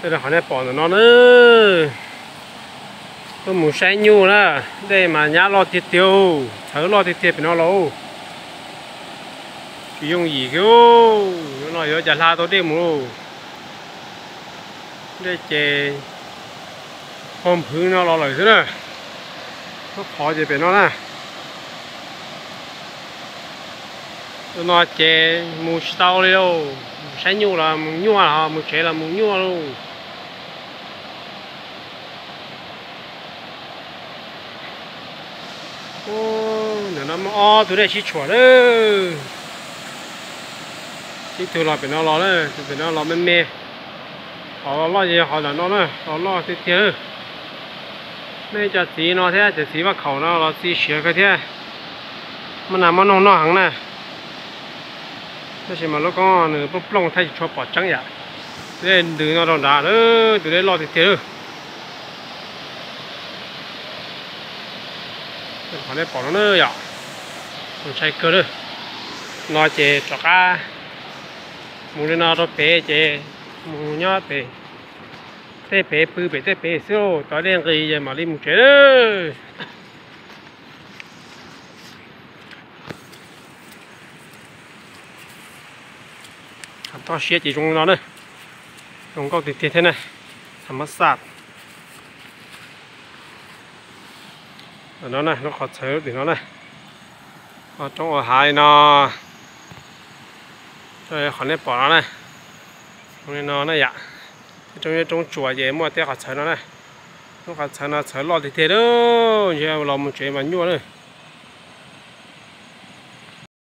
Qhov nej pom ntawm no na, tuaj mus saib nyuj na, dej mas nyab loj tiag tiag, txhawv loj tiag tiag pem no los. Tsis yooj yim kiag, no yuav cas hla tau dej mus lauj. Dej ces pog nphwv no los lawm xwb na. Lub qhov ces pem no na. Tus no ces mus tsis tau li lauj, saib nyuj los mus nyuaj, ho mus tsev los mus nyuaj lauj. Ntawm no muaj ob tug dej sib tshuam lawm. Ib tug los pem no los na, tus pem no los me me. Qhov loj ces yog qhov ntawm no na, qhov loj tiag tiag. Nej cov txiv no thiab cov txiv vaj khaum no los txiv siav kawg thiab. Muaj nas muaj noog noj heev na. Tab sis mas lub koob nws plooj plooj thiab tsis tshua pom tseeb yam. Tus dej ntws no rau nrad, tus dej loj tiag tiag. Qhov nej pom no na yom, ntshai kawg na. No ces rov qab mus li no rau pem ces mus nyob pem tej pem pw pem tej pem xwb, tau dej nqis ces mam li mus tsev lawm. Toj siab ces zoo li no na, zoo nkauj tiag tiag thiab na, tham mab xaj. No na, lub qhov txhawv tim no na, roob ua hav li no, qhov nej pom no na, zoo li no na yom. Roob, roob tsuas ces muaj tej qhov txhawv no na, lub qhov txhawv no txhawv loj tiag tiag lawm, ntshe los mus tsev mas nyuaj na.